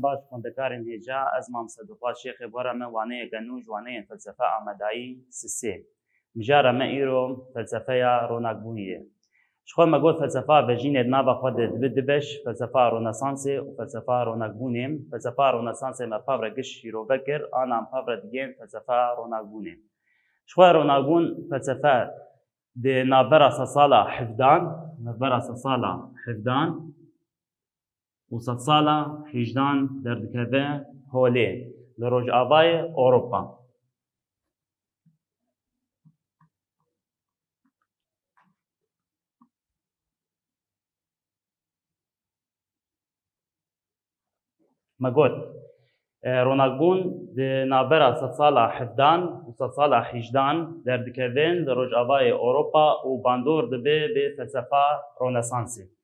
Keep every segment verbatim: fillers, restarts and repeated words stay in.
Baş xwendekarên hêja, ez Mam Seduqat Şêxê, bora me waneyeke nû ji waneyên felsefe Amedayî sisê. Mijara me îro felsefeya ronakbûnê ye. Ji xwe me got felsefa vejînê di nava xwe de dibe du beş, felsefa Ronesansê û felsefa ronakbûnê. Felsefa Ronesansê me pevre giş şîrove kir, ana em pevre digên felsefa ronakbûnê. Ji xwe ronakbûn felsefe di navbera sedsala hevdan, navbera sedsala hevdan û sedsala hejdan derdikeve holê li rojavayê Ewropa. Me got, e, ronakbûn di navbera sedsala hevdan û sedsala hejdan derdikeve li rojavayê Ewropa û bandor dibe bi felsefa Ronesansê.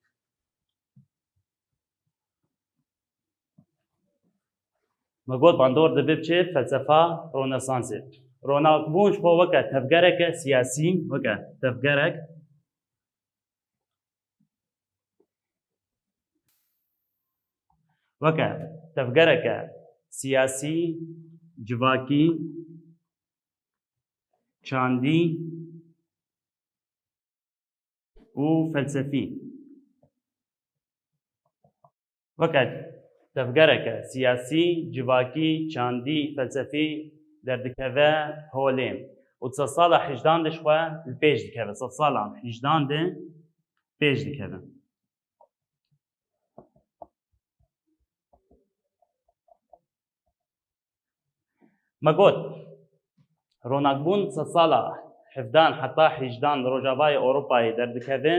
Me got bandor dibe bi çi? Felsefa Ronesansê. Ronakbûn ji xwe weke tevgereke siyasî, weke tevgerek, weke tevgereke siyasî, civakî, çandî û felsefî. Weke tevgereke siyasî, civakî, çandî, felsefî derdikeve holê û di sedsala hejdan de ji xwe li pêş dikeve. Sedsala hejdan de pêş dikeve. Me got, ronakbûn sedsala hevdan heta hejdan li rojavayê Ewropayê derdikeve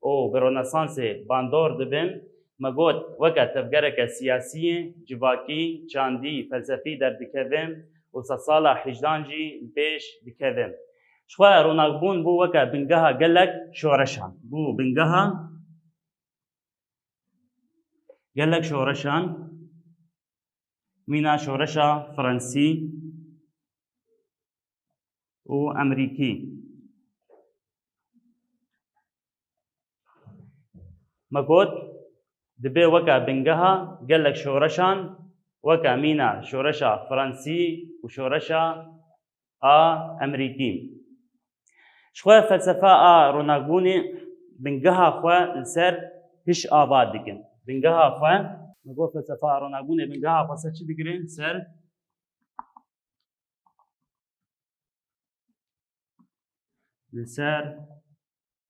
û bi Ronesansê bandor dibin. Me got, weke tevgereke siyasî ye, civakî, çandî, felsefî derdikeve û sedsala hejdan jî li pêş dikeve. Ji xwe ronakbûn bû weke bingeha gelek şoreşan. Bû bingeha gelek şoreşan, mîna şoreşa Fransî û Emerîkî. Me got, dibe weke bingeha gelek şoreşan, weke mîna şoreşa Fransî û şoreşa a Emerîkî. Ji xwe felsefa a ronakbûnê bingeha xwe li ser hiş ava dikin. Bingeha xwe, me got felsefa a ronakbûnê bingeha xwe ser çi digirin? Ser, li ser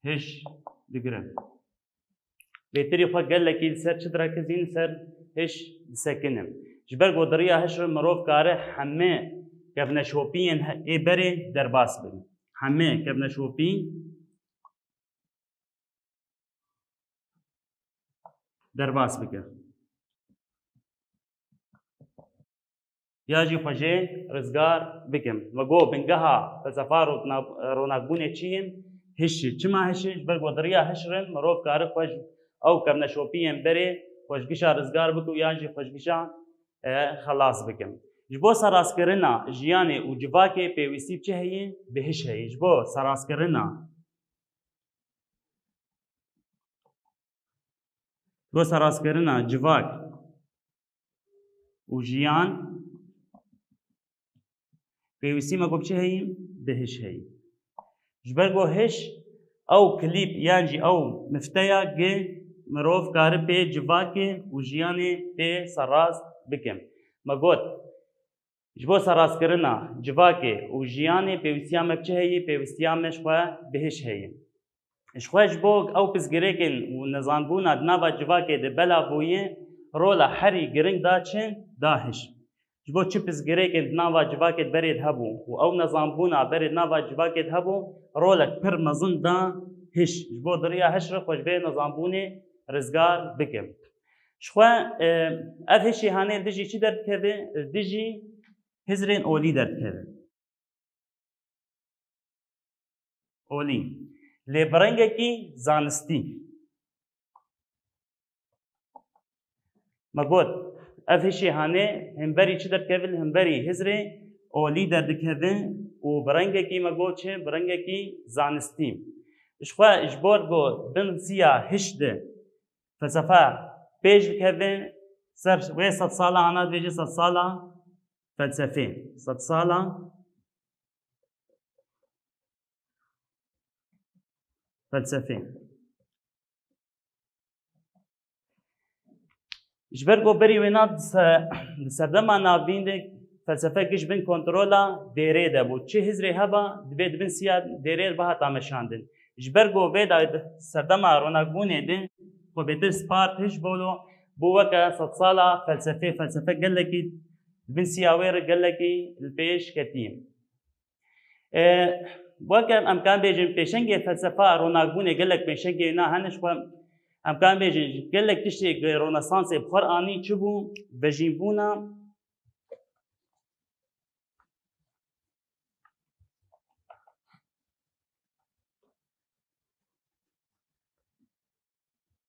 hiş digirin. Bêtirî xwe gelekî li ser çi direkizîn? Li ser hiş disekinin. Ji ber ku di riya hiş re mirov kare hemê kevneşopiyên he-, ê berê derbas bin. Hemê kevneşopî derbas bike. Ya jî xwe jê rizgar bikim. Me got bingeha felsefa rotna-, ronakbûnê çi ye? Hiş e. Çima hiş e? Ji ber ku di riya hiş re mirov kare xwe ji ew kevneşopiyên berê xwe ji gişa rizgar bike û yan jî xwe ji gişa, e, xelas bikim. Ji bo serrastkirina jiyanê û civakê pêwîstî bi çi heye? Bi hiş heye. Ji bo serrastkirina Ji bo serrastkirina civak û jiyan pêwîstî me ku bi çi heyî? Bi hiş heyî. Ji ber ku hiş ew kilîp yan jî ew mifteya gi mirov kare pê civakê û jiyanê pê serrast bikin. Me got, ji bo serrastkirina civakê û jiyanê pêwîstiya me bi çi heyî? Pêwîstiya me ji xwe bi hiş heyî. Ji xwe ji bo ew pirsgirêkên û nizanbûna di nava civakê de belav bûye, rola herî giring da çi? Da hiş. Ji bo çi pirsgirêkên di nava civakê de berê de hebû û ew nizanbûna berê di nava civakê de hebû, rolek pir mezin da hiş. Ji bo di riya hiş re xwe ji vê nizanbûnê rizgar bikin. Ji xwe, e, ev hişê hanê li dijî çi derdikeve? Li dijî hizrên olî derdikeve. Olî. Lê bi rengekî zanistî. Me got, ev hişê hanê hemberî çi derdikeve? Li hemberî hizrê olî derdikeve û bi rengekî me got çi? Bi rengekî zanistî. Ji xwe ji bo ku bin siya hiş de felsefe pêş dikeve, Ser wê sedsala hana dibêje sedsala felsefê. Sedsala felsefê. Ji ber ku berî wêna di se-, di serdema navîn de felsefe giş bin kontrola dêrê de bû. Çi hizrê heba, divê di bin siya dêrê de bihata meşandin. Ji ber ku vê de serdema ronakbûnê de xwe bêtir spart hiş bolo, bû weke sedsala felsefê, felsefe gelekî di bin siya wê re gelekî li pêş ketî. E, weke em kan bêjin pêşengê felsefa ronakbûnê gelek pêşengê na hene, ji xwe em kan bêjin gelek tiştê Ronesansê bi xwe anî çi bû? Vejînbûna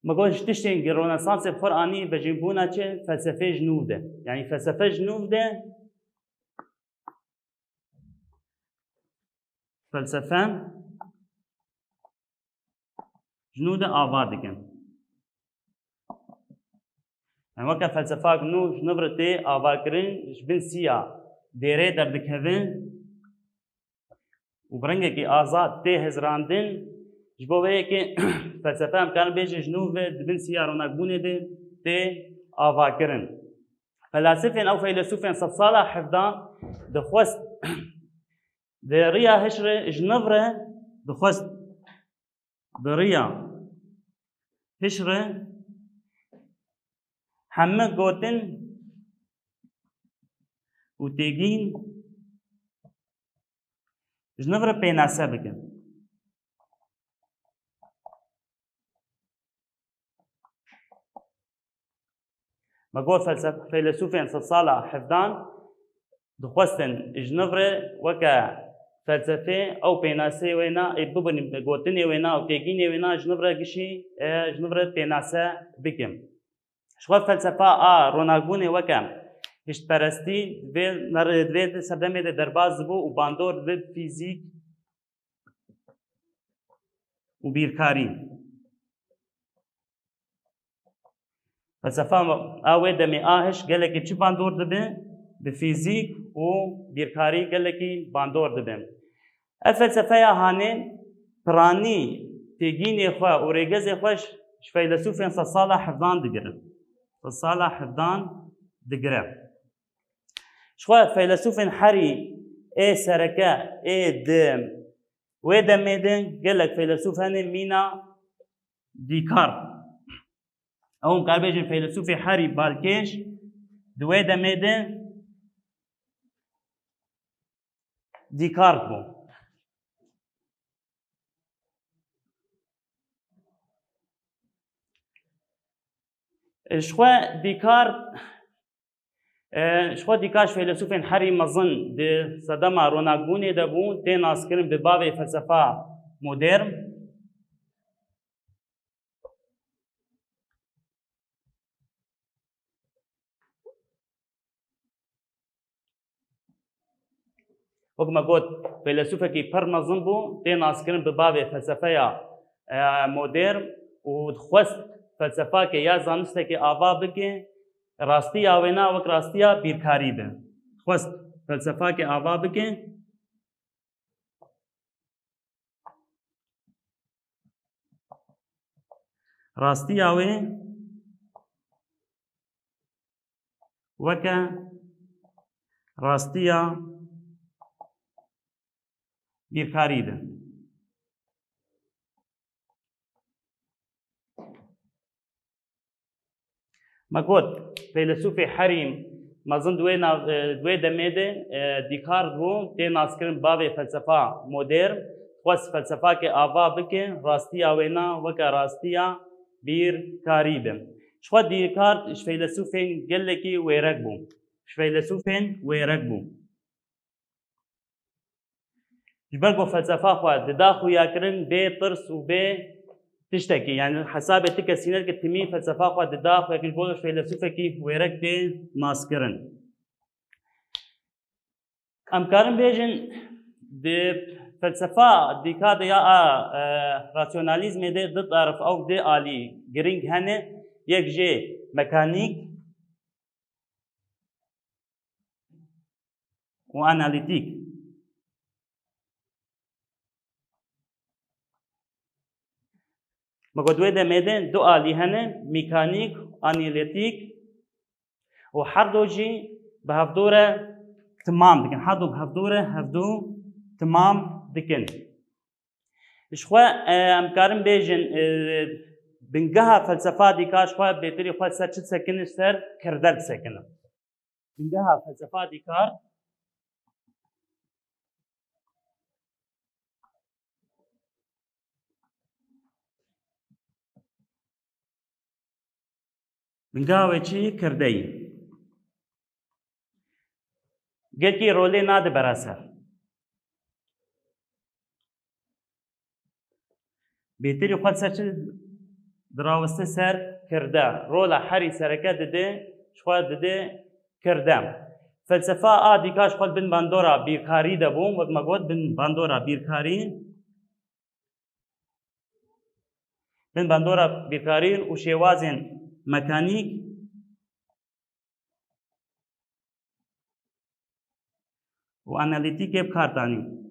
Me got, ji tiştên Ronesansê bi xwe anî vejînbûna çi? Felsefê ji nû de. Yanî felsefe ji nû de, felsefe ji nû de ava dikin. Yanî weke felsefak nû ji nû re tê avakirin, ji bin siya dêrê derdikeve û bi rengekî azad tê hizrandin. Ji bo vê yekê felsefe em karin bêjin ji nû ve di bin siya ronakbûnê de tê avakirin. Felasifên ew feylesûfên sedsala hevdan dixwest di riya hişre ji nû re dixwest di riya hişre heme gotin û têgîn ji nû re pênase bikin. Me got felsef-, feylesûfên sedsala hevdan dixwestin ji nû re weke felsefê ew pênasê wêna, ê bibin gotinê wêna û têgînê wêna ji nû re gişî, e, ji nû re pênase bikin. Ji xwe felsefa a ronakbûnê weke hiştperestî vê ner-, vê serdemê de derbas dibû û bandor dibe fîzîk û bîrkarî. Felsefa a wê demê a hiş gelekî çi bandor dibe? Bi fîzîk û bîrkarî gelekî bandor dibe. Ev felsefeya hanê piranî têgînê xwe û rêgezê xwe ji, ji feylesûfên sedsala hevdan digire. Sedsala hevdan digire. Ji xwe feylesûfên herî ê sereke ê di wê demê de gelek feylesûf hene mîna Descartes. Ew em kar bêjin feylesûfê herî balkêş di wê demê de Descartes bû. Ji xwe Descartes, e, ji xwe Descartes ji feylesûfên herî mezin di sedema ronakbûnê de bû, tê naskirin bi bavê felsefa modern. Wek me got, feylesûfekî pir mezin bû, tê naskirin bi bavê felsefeya, e, modern û dixwest felsefakê ya zanistekê ava bike, rastiya wêna wek rastiya bîrkarî be. Dixwest felsefakê ava bike, rastiya wê weke rastiya bîrkarî be. Me got, feylesûfê herî mezin di wê nav-, e, di wê demê de, e, Descartes bû, tê naskirin bavê felsefa modern, xwest felsefakê ava bike, rastiya wêna weke rastiya bîrkarî be. Ji xwe Descartes ji feylesûfên gelekî wêrek bû. Ji feylesûfên wêrek bû. Ji ber ku felsefa xwe dida xuyakirin bê tirs û bê tiştekî, yani hesabê ti kesî nedike, timî felsefa xwe dida xuyakirin, ji bo feylesûfekî wêrek tê naskirin. Em karin bêjin, di felsefa dîka de ya a, e, rasyonalîzmê de du tarif ew du alî girîng hene, yek jê mekanîk, û analîtîk. Me got wê demê de du alî hene, mîkanîk, analîtîk û her du jî bi hevdû re timam dikin. Her du bi hevdû re hevdû timam dikin. Ji xwe, e, em karin bêjin, e, bingeha felsefa Dîkar ji xwe bêtirî xwe ser çi disekinin, ser kirde disekinin. Bingeha felsefa Dîkar. Bingeha wê çi yî? Kirde yî. Gelkî rolê nade bera ser. Bêtirî xwe ser çi dirawiste? Ser kirde. Rola herî sereke dide, ji xwe dide kirde. Felsefa a Dîkar ji xwe bin bandora bîrkarî de bû, wek me got bin bandora bîrkarî. Bin bandora bîrkarî û şêwazên mekanîk û analîtîkê bi kar danîn.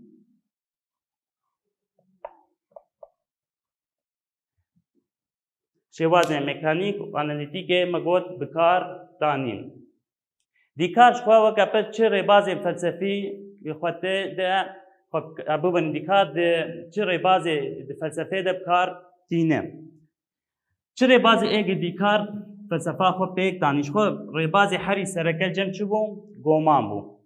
Şêwazên mekanîk û analîtîkê me got bi kar danîn. Dîkar ji xwe weke pir çi rêbazên felsefî xwe tê de, xwe, bibin Dîkar di çi rêbazê di felsefê de bi kar tîne. Çi rêbazê êgî Dîkar felsefa xwe pêk danî? Ji xwe rêbazê herî sereke cem çi bû? Goman bû.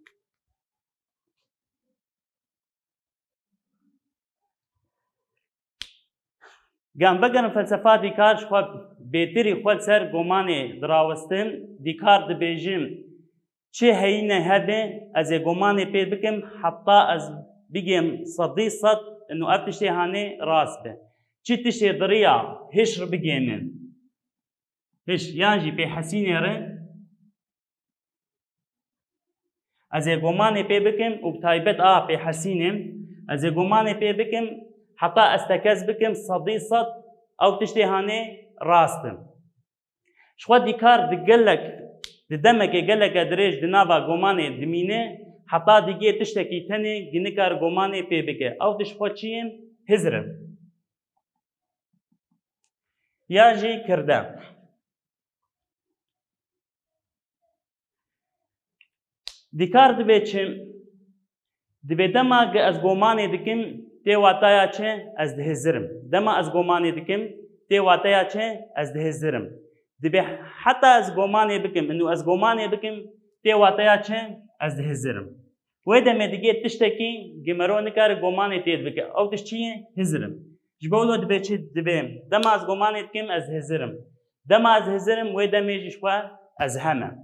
Gem vegerin felsefa Dîkar ji xwe bêtirî xwe li ser gomanê dirawistin. Dîkar dibêjin, çi heyîne hebe, ez ê gomanê pê bikim, heta ez bigêm sedî sed û ev tiştê hanê rast be. Çi tiştê diriya hişr bigêmin. Hiş, yan jî pê hesînê re. Ez ê gomanê pê bikim û bi taybet a pê hesînê. Ez ê gomanê pê bikim, heta ez tekez bikim, sedî sed ew tiştê hanê rast in. Ji xwe Dîkar di gelek, di demekê geleke dirêj di nava gomanê dimîne, heta digê tiştekî tenê gi nikare gomanê pê bike. Ew tişt xwe çi ye? Hizr e. Yan jî kirde. Dîkar dibê çi? Dibê dema gi ez gomanê dikim, tê wataya çi? Ez dihizirim. Dema ez gomanê dikim, tê wataya çi? Ez dihizirim. Dibê heta ez gomanê bikim, inu ez gomanê bikim, tê wataya çi? Ez dihizirim. Wê demê digê tiştekî gi mero nikare gomanê tê bike. Ew tişt çi ye? Hizir in. Ji bo wilo dibê çi? Dibê dema ez gomanê dikim, ez hizir im. Dema ez hizir im, wê demê jî ji xwe ez hem im.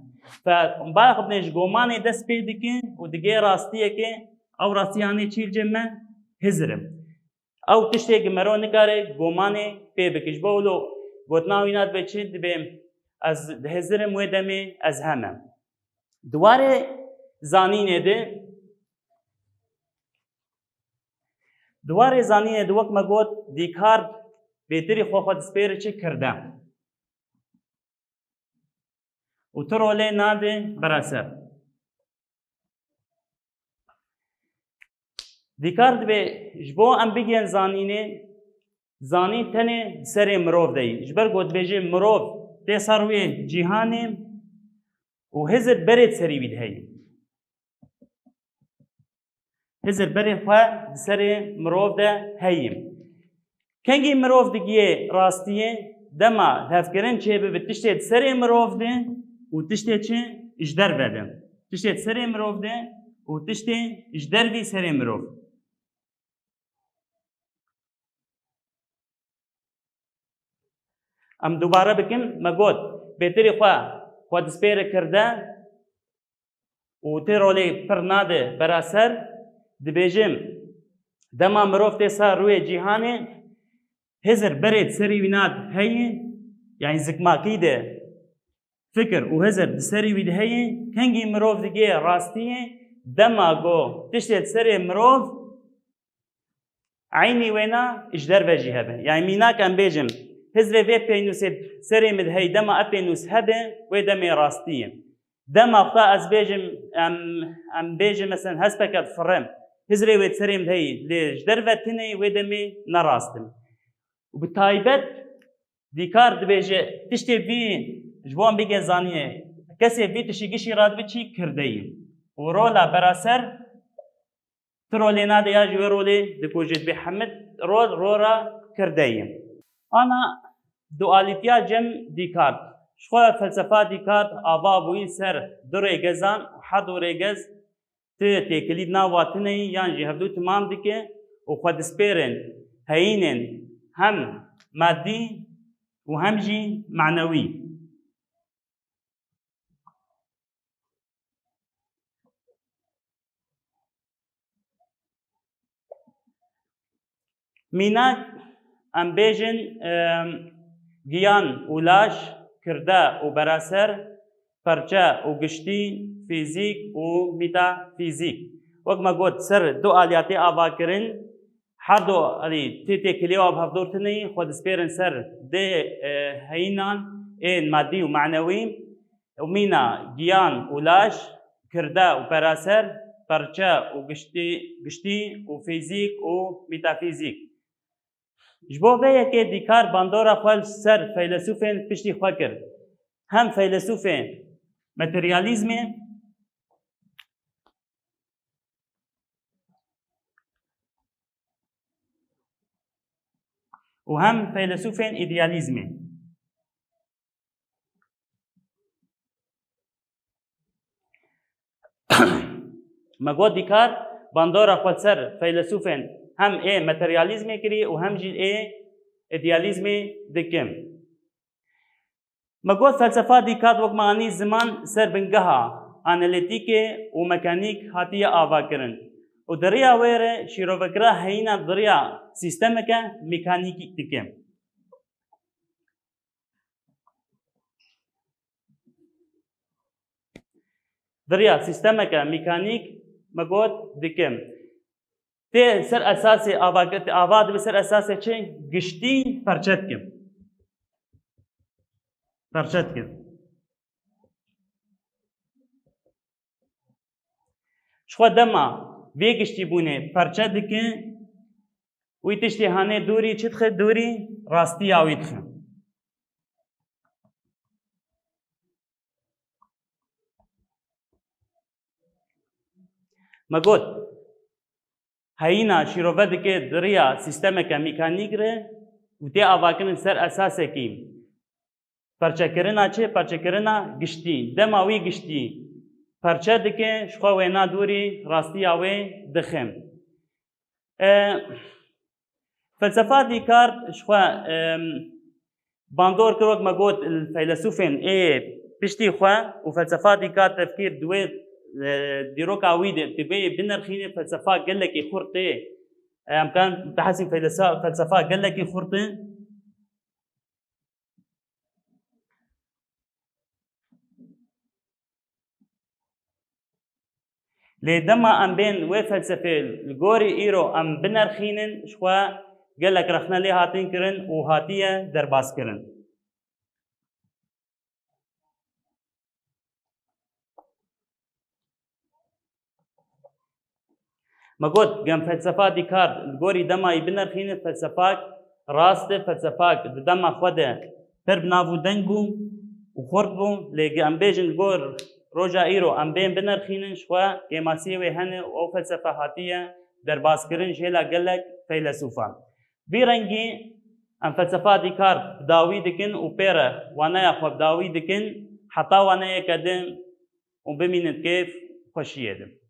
Fe, baya xwe binê ji gomanê dest pê dike û digê rastiyekê, ew rastiyanê çî li cem me? Hizir im. Ew tiştê gi mero nikare gomanê pê bike. Ji bo wilo gotina wîna dibe çi? Dibê ez hizir im, wê demê ez hem im. Di warê zanînê de, di warê zanînê de wek me got, Dîkart bêtirî xwe xwe dispêre çi? Kirde. Û tu rolê nade bera ser. Dîkart dibê ji bo em bigihên zanînê, zanîn tenê di serê mirov de yî. Ji ber ku dibêje mirov tê ser wê cîhanê û hizir berê di serî wî de heye. Hizir berê xwe di serê mirov de heye. Kengî mirov digihê rastiyê, dema lihevkirin çêbibe tiştê di serê mirov de û tiştê çi? Ji derve de. Tiştê di serê mirov de û tiştê ji dervî serê mirov. Em dubare bikin, me got, bêtirî xwe, xwe dispêre kirde û tê rolê pir nade bera ser, dibêjim, dema mirov tê ser rûyê cîhanê, hizir berê di serî wî nade heye, yanî zikmakî de fikir û hizir di serî wî de heye, kengî mirov digê rastiyê, dema go tiştê di serê mirov, eynî wêna ji derve jî hebe. Yanî mînak em bêjin, hizrê vê pênûsê serê min de hey, dema ev pênûs hebe, wê demê rastî ye. Dema xwe ez bêjim, em, em bêjin, mesela, hespeke difirim. Hizrê wê serê min heyî, lê ji derve tineyî wê demê ne rast in. Û bi taybet Dîkar dibêje, tiştê vî ji bo em bigin zanînê, kesê vî tiştî giştî radibe çi, kirdeyî. Û rola beraser ti rolê nade ya jî wê rolê dikuje, dibê hemî rol rola kirdeyî. Ana dualîtiya cem Dîkart. Ji xwe felsefa Dîkart ava bûyî ser du rêgezan û her du rêgez ti têkilî di nava tineyî yan jî hevdû timam dike û xwe dispêrin heyînên hem madî û hem jî manewî. Mînak, em bêjin, em, giyan û laj, kirde û beraser, perçe û giştî, fîzîk û metafîzîk. Wek me got, ser du aliyatê ava kirin, her du alî tê têkilî û av hevdûr tineyî xwe dispêrin ser dê, e, heyînan ên madî û manewî. Û mîna giyan û laj, kirde û beraser, perçe û giştî, giştî û fîzîk û metafîzîk. Ji bo vê yekê Dîkar bandora xwe li ser feylesûfên piştî xwe kir. Hem feylesûfên materyalîzmê û hem feylesûfên îdealîzmê. Me got Dîkar bandora xwe ser feylesûfên hem ê materyalîzmê kirî û hem jî ê îdealîzmê dikim. Me got felsefa Dîkar wek me anî ziman ser bingeha analîtîkê û mekanîk hatiye avakirin û di riya wê re şîrovekira heyîna di riya sîstemeke mekanîkî dike. Di riya sîstemeke mekanîk me got dikim. Tê ser esasê ava, ava dibe ser esasê çi? Giştî perçe dikim. Perçe dikim. Ji xwe dema vê giştîbûnê perçe dike, wî tiştê hanê dûrî çi dixe? Dûrî rastiya wî dixe. Me got, heyîna şîrove dike di riya sîstemeke mekanîk re û tê avakirin ser esasekî perçekirina çi? Perçekirina giştî. Dema wî giştî perçe dike, ji xwe wêna dûrî rastiya wê dixe. E, felsefa Dîkart ji xwe, e, bandor kir, wek me got, li feylesûfên ê piştî xwe û felsefa Dîkart tefkîr di wê, e, dîroka wî de divê binirxîne felsefa gelekî xurt e. Em kan bihesîn feylesa-, felsefa gelekî xurt e. Lê dema em bên wê felsefê li gorî îro em binerxînin, ji xwe gelek rexne lê hatin kirin û hatiye derbazkirin. Me got, gem felsefa Dîkart li gorî dema yî binerxîne, felsefak rast e, felsefak di dema xwe de pir bi nav û deng bû û xurt bû, lê ge em bêjin li gor roja îro em bên binerxînin, ji xwe kêmasiyê wê hene û ew felsefe hatiye derbazkirin ji hêla gelek feylesûfan. Vî rengî em felsefa Dîkart bi dawî dikin û pê re waneya xwe bi dawî dikin, heta waneyeke din û bimînin kêf xweşiyê de.